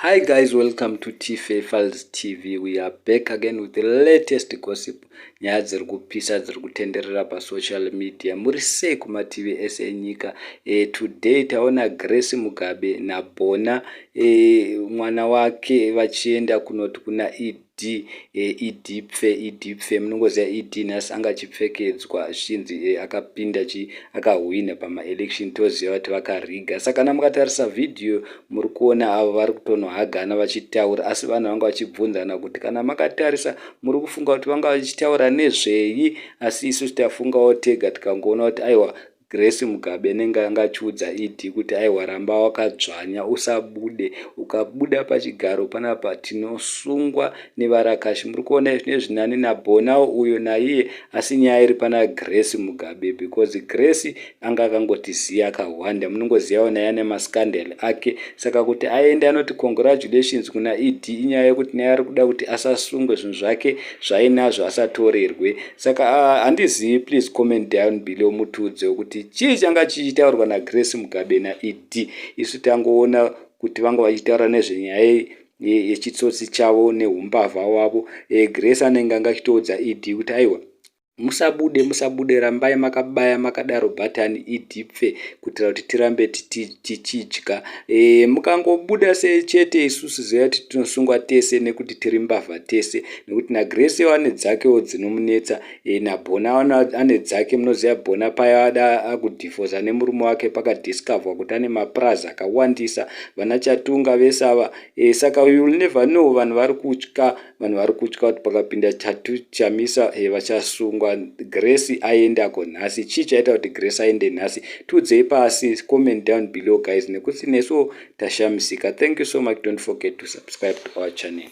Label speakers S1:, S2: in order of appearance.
S1: Hi guys, welcome to TFA Files TV. We are back again with the latest gossip. Nyaya dziri kupisa dziri kutenderera pasocial media. Muri sei kumativi ese enyika? Today taona Grace Mugabe naBona mwana wake vachienda kunoti kuna ED, ED pfe, ED pfe. Munongoziva ED nhasi anga achipfekedzwa zvichinzi akapinda chi akahwina pamaelection. Toziva kuti vakariga. Saka kana mukatarisa vhidhiyo, muri kuona avo vari kutonohagana vachitaura, asi vanhu vanga vachibvunzana kuti kana makatarisa, muri kufunga kuti vanga vachitaura nezvei? Asi isusu tafungawo tega, tikangoona kuti aiwa, Grace Mugabe nenge anga achiudza ED kuti aiwa, ramba wakadzvanya, usabude. Ukabuda pachigaro panapa, tinosungwa nevarakashi. Muri kuona zvinezvi nani naBonawo uyo naiye. Asi nyaya iri pana Grace Mugabe, because Grace anga akangotiziva akahwanda. Munongozivawo naye ane mascandal ake. Saka kuti aende anoti congratulations kuna ED, inyaya yekuti naye ari kuda kuti asasungwe, zvinhu zvake zvainazvo asatorerwe. Saka handizivi. Please comment down below, mutiudzewo kuti chii changa chichitaurwa naGrace Mugabe naED. Isu tangoona kuti vanga vachitaura nezvenyaya yechitsotsi chavo neumbavha wavo. Grace anenge anga achitoudza ED kuti aiwa, musabude, musabude, rambai makabaya makadaro bhatani, ED pfe, kuitira kuti tirambe tichidya. Mukangobuda sechete, isusu ziva kuti tinosungwa tese, nekuti tiri mbavha tese, nekuti naGrace ane dzakewo dzinomunetsa, naBhona ane dzake. Munoziva Bhona paya ada akudhifosa nemurume wake, pakadiscoverwa kuti ane maprazi akawandisa, vana Chatunga vese ava. Saka you will never know. Vanhu vari kutya, vanhu vari kutya kuti pakapinda Chamisa vachasungwa. Grace aendako nhasi. Chii chaita kuti Grace aende nhasi? Tiudzei pasi, comment down below, guys, nekuti nesuwo tashamisika. Thank you so much. Don't forget to subscribe to our channel.